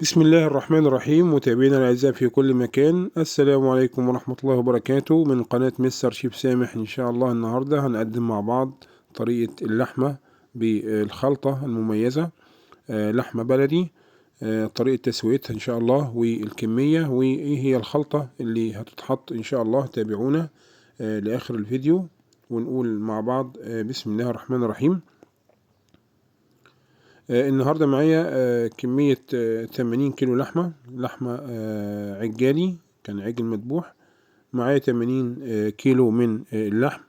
بسم الله الرحمن الرحيم. متابعينا الأعزاء في كل مكان، السلام عليكم ورحمة الله وبركاته. من قناة مستر شيف سامح، إن شاء الله النهاردة هنقدم مع بعض طريقة اللحمة بالخلطة المميزة، لحمة بلدي، طريقة تسويتها إن شاء الله والكمية وإيه هي الخلطة اللي هتتحط إن شاء الله. تابعونا لآخر الفيديو ونقول مع بعض بسم الله الرحمن الرحيم. النهاردة معايا كمية 80 كيلو لحمة، لحمة عجالي، كان عجل مذبوح. معايا 80 كيلو من اللحم.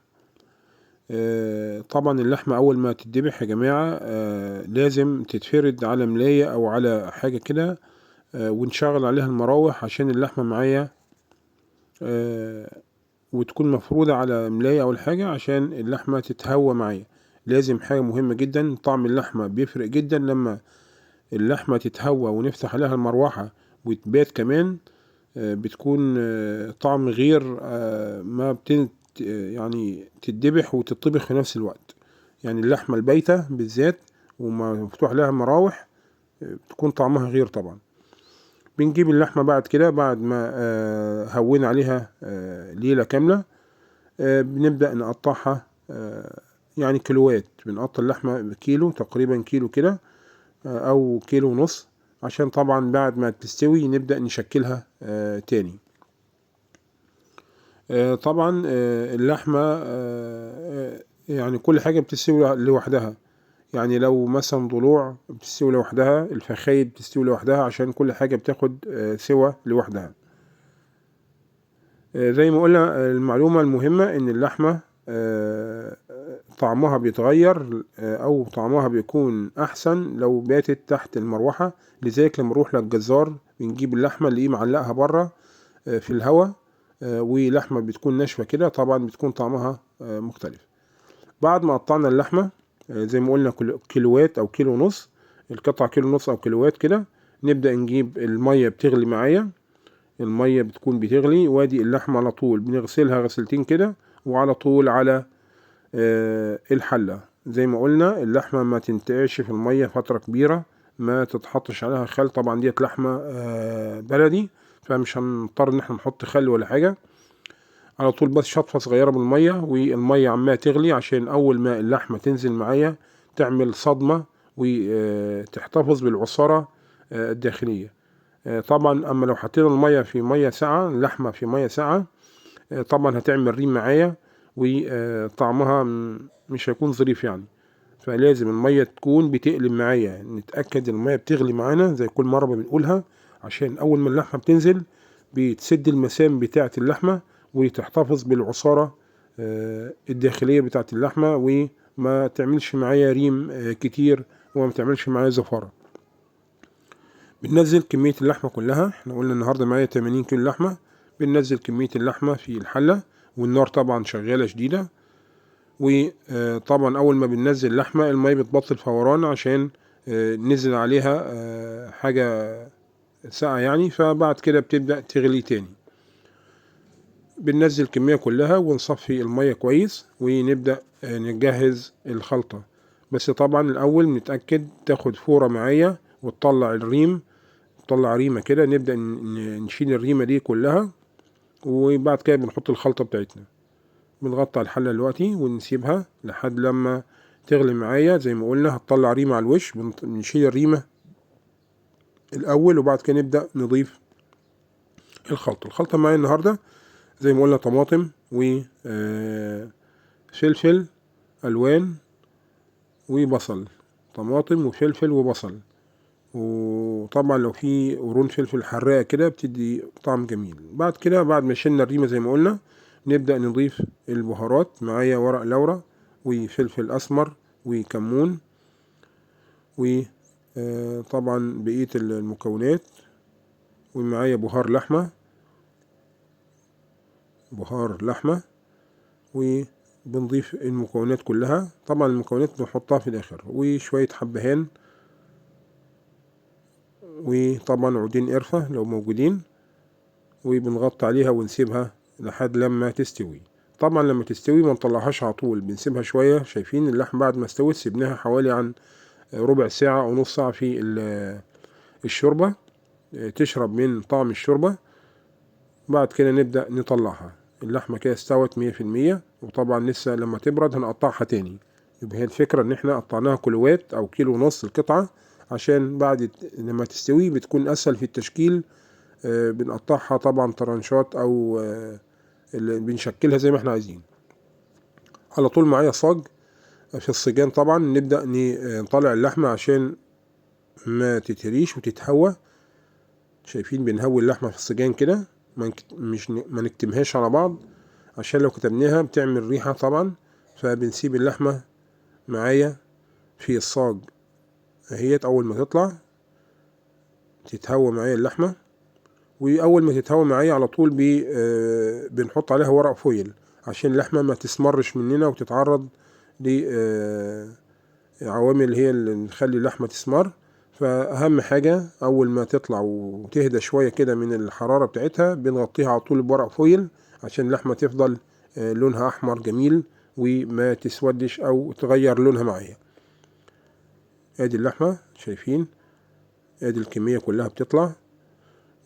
طبعا اللحمة أول ما تتذبح يا جماعة لازم تتفرد على ملاية أو على حاجة كده، ونشغل عليها المراوح عشان اللحمة معايا وتكون مفرودة على ملاية أو الحاجة عشان اللحمة تتهوى معايا. لازم حاجة مهمة جدا، طعم اللحمة بيفرق جدا لما اللحمة تتهوى ونفتح عليها المروحة وتبات كمان، بتكون طعم غير ما يعني تتذبح وتطبخ في نفس الوقت. يعني اللحمة البايتة بالذات وما مفتوح لها مراوح بتكون طعمها غير. طبعا بنجيب اللحمة بعد كده، بعد ما هوينا عليها ليلة كاملة، بنبدأ نقطعها يعني كيلوات. بنقطع اللحمة بكيلو تقريبا، كيلو كده أو كيلو ونص، عشان طبعا بعد ما تستوي نبدأ نشكلها تاني. طبعا اللحمة يعني كل حاجة بتستوي لوحدها، يعني لو مثلا ضلوع بتستوي لوحدها، الفخايد بتستوي لوحدها، عشان كل حاجة بتاخد سوى لوحدها. زي ما قلنا المعلومة المهمة إن اللحمة طعمها بيتغير أو طعمها بيكون أحسن لو باتت تحت المروحة. لذلك لما نروح للجزار بنجيب اللحمة اللي معلقها بره في الهواء، ولحمة بتكون ناشفة كده، طبعا بتكون طعمها مختلف. بعد ما قطعنا اللحمة زي ما قلنا كيلوات أو كيلو ونص، القطعة كيلو ونص أو كيلوات كده، نبدأ نجيب المية بتغلي معايا. المية بتكون بتغلي، وادي اللحمة على طول بنغسلها غسلتين كده وعلى طول على الحلة. زي ما قلنا اللحمة ما تنتقعش في المية فترة كبيرة، ما تتحطش عليها خل. طبعا ديت لحمة بلدي، فمش هنضطر ان احنا نحط خل ولا حاجة. على طول بس شطفة صغيرة بالمية، والمية عمالة تغلي عشان اول ما اللحمة تنزل معايا تعمل صدمة وتحتفظ بالعصارة الداخلية. طبعا اما لو حطينا المية في مية ساقعة، اللحمة في مية ساقعة، طبعا هتعمل ريم معايا وطعمها مش هيكون ظريف يعني. فلازم المية تكون بتقلب معايا، نتأكد المية بتغلي معانا زي كل مرة بنقولها، عشان أول ما اللحمة بتنزل بتسد المسام بتاعة اللحمة وتحتفظ بالعصارة الداخلية بتاعة اللحمة، وما تعملش معايا ريم كتير وما تعملش معايا زفارة. بننزل كمية اللحمة كلها، احنا قلنا النهاردة معايا 80 كيلو لحمة. بننزل كمية اللحمة في الحلة، والنار طبعا شغالة شديدة. وطبعا أول ما بننزل اللحمة المية بتبطل فوران عشان نزل عليها حاجة ساقعة يعني، فبعد كده بتبدأ تغلي تاني. بننزل الكمية كلها ونصفي المية كويس، ونبدأ نجهز الخلطة. بس طبعا الأول نتأكد تاخد فورة معايا وتطلع الريم، تطلع ريمة كده، نبدأ نشيل الريمة دي كلها، وبعد كده بنحط الخلطة بتاعتنا. بنغطي الحلة دلوقتي ونسيبها لحد لما تغلي معايا. زي ما قلنا هتطلع ريمة على الوش، بنشيل الريمة الأول وبعد كده نبدأ نضيف الخلطة. الخلطة معايا النهاردة زي ما قلنا طماطم وفلفل ألوان وبصل، طماطم وفلفل وبصل، وطبعا لو في قرون فلفل حراقة كده بتدي طعم جميل. بعد كده بعد ما شلنا الريمة زي ما قلنا نبدأ نضيف البهارات. معايا ورق لورا وفلفل أسمر وكمون وطبعا بقية المكونات، ومعايا بهار لحمة، بهار لحمة، وبنضيف المكونات كلها. طبعا المكونات بنحطها في الآخر، وشوية حبهان، وطبعا عودين قرفة لو موجودين، وبنغطي عليها ونسيبها لحد لما تستوي. طبعا لما تستوي ما نطلعهاش على طول، بنسيبها شوية. شايفين اللحم بعد ما استوت سيبناها حوالي عن ربع ساعة أو نص ساعة في الشوربة. تشرب من طعم الشوربة. بعد كده نبدأ نطلعها. اللحمة كده استوت 100%، وطبعا لسه لما تبرد هنقطعها تاني. يبقى هي الفكرة ان احنا قطعناها كيلوات او كيلو ونص القطعة، عشان بعد لما تستوي بتكون اسهل في التشكيل. بنقطعها طبعا طرنشات او بنشكلها زي ما احنا عايزين. على طول معايا صاج في الصيجان، طبعا نبدأ نطلع اللحمة عشان ما تتهريش وتتهوى. شايفين بنهوي اللحمة في الصيجان كده، ما نكتمهاش على بعض، عشان لو كتمناها بتعمل ريحة طبعا. فبنسيب اللحمة معايا في الصاج اهيت، اول ما تطلع تتهوى معايا اللحمة. واول ما تتهوى معايا على طول بنحط عليها ورق فويل عشان اللحمة ما تسمرش مننا وتتعرض لعوامل اللي هي اللي نخلي اللحمة تسمر. فأهم حاجة أول ما تطلع وتهدى شوية كده من الحرارة بتاعتها بنغطيها على طول بورق فويل عشان اللحمة تفضل لونها أحمر جميل وما تسودش أو تغير لونها معايا. ادي اللحمة شايفين، ادي الكمية كلها بتطلع.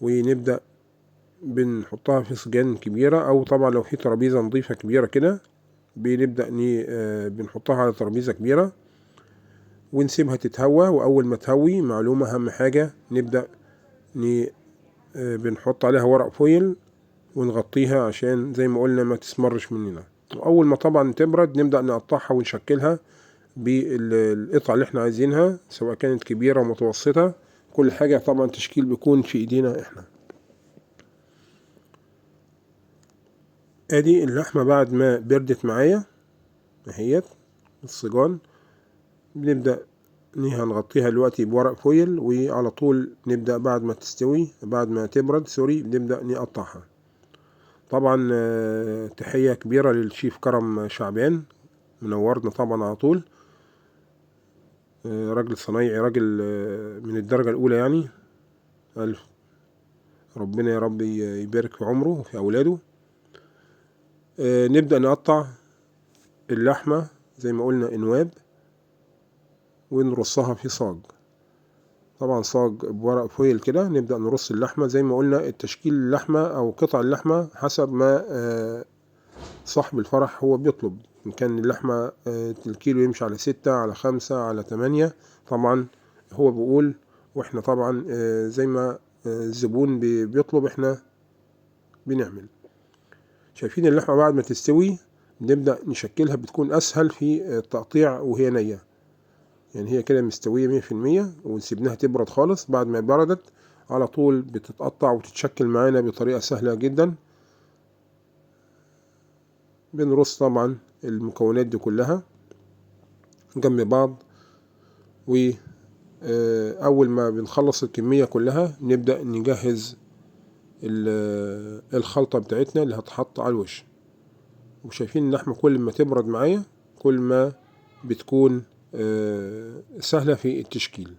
ونبدأ بنحطها في صجان كبيرة، أو طبعا لو في ترابيزة نظيفة كبيرة كده بنبدأ بنحطها على ترابيزة كبيرة ونسيبها تتهوى. وأول ما تهوي، معلومة أهم حاجة، نبدأ بنحط عليها ورق فويل ونغطيها عشان زي ما قلنا ما تسمرش مننا. وأول ما طبعا تبرد نبدأ نقطعها ونشكلها بالقطع اللي احنا عايزينها، سواء كانت كبيرة ومتوسطة، كل حاجة طبعا تشكيل بيكون في ايدينا احنا. ادي اللحمة بعد ما بردت معايا اهيت الصيجان، بنبدأ هنغطيها دلوقتي بورق فويل، وعلى طول نبدأ بعد ما تستوي، بعد ما تبرد sorry، بنبدأ نقطعها. طبعا تحية كبيرة للشيف كرم شعبان، منورنا طبعا على طول، راجل صنايعي، راجل من الدرجة الأولى يعني، ألف ربنا يا رب يبارك في عمره وفي أولاده. نبدأ نقطع اللحمة زي ما قلنا انواب ونرصها في صاج، طبعا صاج بورق فويل كده. نبدأ نرص اللحمة زي ما قلنا، التشكيل اللحمة أو قطع اللحمة حسب ما صاحب الفرح هو بيطلب، إن كان اللحمة الكيلو يمشي على 6 على 5 على 8، طبعا هو بيقول، وإحنا طبعا زي ما الزبون بيطلب إحنا بنعمل. شايفين اللحمة بعد ما تستوي بنبدأ نشكلها، بتكون أسهل في التقطيع وهي نية، يعني هي كده مستوية 100%، ونسيبناها تبرد خالص. بعد ما بردت على طول بتتقطع وتتشكل معانا بطريقة سهلة جدا. بنرص طبعا المكونات دي كلها جنب بعض، وأول ما بنخلص الكمية كلها نبدأ نجهز الخلطة بتاعتنا اللي هتحط على الوش. وشايفين اللحمة كل ما تبرد معايا كل ما بتكون سهلة في التشكيل،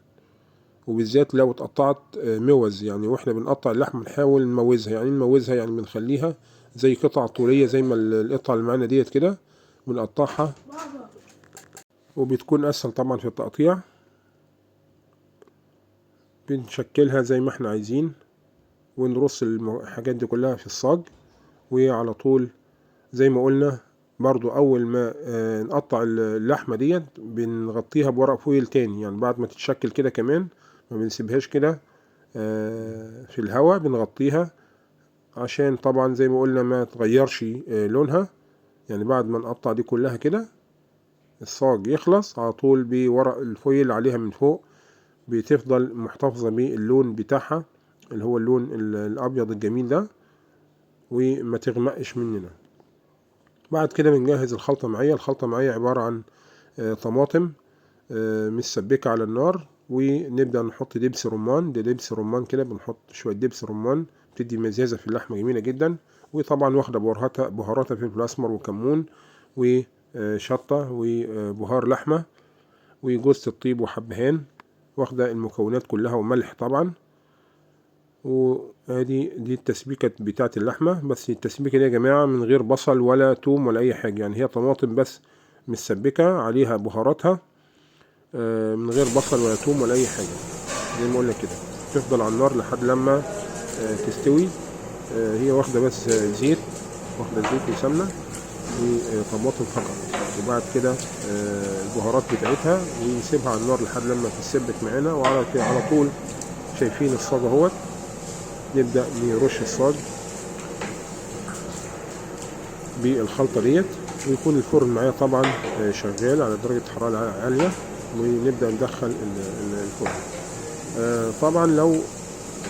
وبالذات لو اتقطعت موز، يعني واحنا بنقطع اللحمة نحاول نموزها، يعني نموزها يعني بنخليها زي قطع طولية زي ما القطعة اللي معانا ديت كده بنقطعها، وبتكون اسهل طبعا في التقطيع. بنشكلها زي ما احنا عايزين ونرص الحاجات دي كلها في الصاج. وعلى طول زي ما قلنا برضو اول ما نقطع اللحمة ديت بنغطيها بورق فويل تاني، يعني بعد ما تتشكل كده كمان ما بنسيبهاش كده في الهواء، بنغطيها عشان طبعا زي ما قلنا ما تغيرش لونها. يعني بعد ما نقطع دي كلها كده الصاج يخلص على طول بورق الفويل عليها من فوق، بتفضل محتفظة باللون بتاعها اللي هو اللون الابيض الجميل ده، وما تغمقش مننا. بعد كده بنجهز الخلطة معايا. الخلطة معايا عبارة عن طماطم متسبكة على النار، ونبدأ نحط دبس رمان، ده دبس رمان كده، بنحط شوية دبس رمان بتدي مزازة في اللحمة جميلة جدا. وطبعا واخدة بهاراتها فلفل أسمر وكمون وشطة وبهار لحمة وجوزة الطيب وحبهان، واخدة المكونات كلها وملح طبعا. وادي دي التسبيكة بتاعة اللحمة، بس التسبيكة دي يا جماعة من غير بصل ولا توم ولا أي حاجة، يعني هي طماطم بس متسبكة عليها بهاراتها من غير بصل ولا توم ولا أي حاجة زي ما قلنا كده. وتفضل على النار لحد لما تستوي. هي واخده بس زيت، واخده زيت وسمنه وطماطم فقط، وبعد كده البهارات بتاعتها، ونسيبها على النار لحد لما تتسبك معانا. وعلى كده على طول شايفين الصاج اهوت، نبدأ نرش الصاج بالخلطة ديت، ويكون الفرن معايا طبعا شغال على درجة حرارة عالية، ونبدأ ندخل الفرن. طبعا لو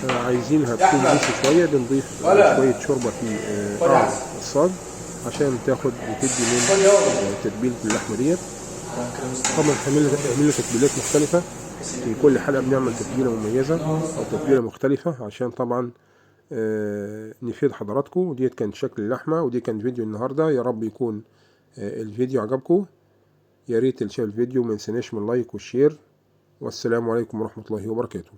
عايزينها تكون juicy شوية بنضيف شوية شوربة في قعر الصاج عشان تاخد وتدي من تتبيلة اللحمة ديت. طبعا هنعمل تتبيلات مختلفة في كل حلقة، بنعمل تتبيلة مميزة أو تتبيلة مختلفة عشان طبعا نفيد حضراتكم. ديت كان شكل اللحمة، ودي كان فيديو النهاردة. يا رب يكون الفيديو عجبكم. يا ريت اللي شاف الفيديو ما ينساناش من like وال share، والسلام عليكم ورحمة الله وبركاته.